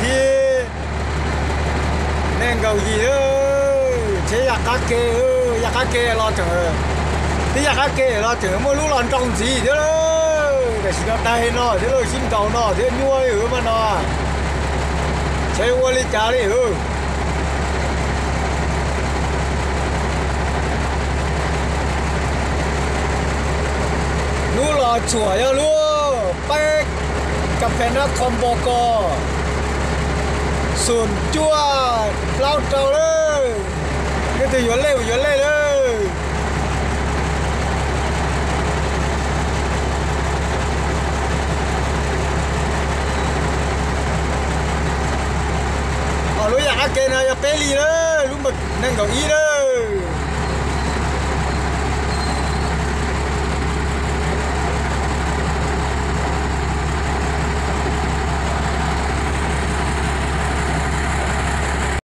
thib nees nkaum yim lawm, tsheb yaj qab ke, yaj qab ke los tseem, twb yaj qab ke los tseem muaj lub los nrau ntxiv thiab lawm. Tam sim no taig no thiab lawm, sib ntaus no thiab nyuaj li mas no, tsheb ua li cas li. Lub los txhuam yog lub peb Kas Pes Nab Khos Npos Kos, xum cuaj plaub rau lawm. Leej twg yuav lej yuav lej lawm. Ho lub yaj qab ke no yog peb li lawm, lub nees nkaum ib lawm.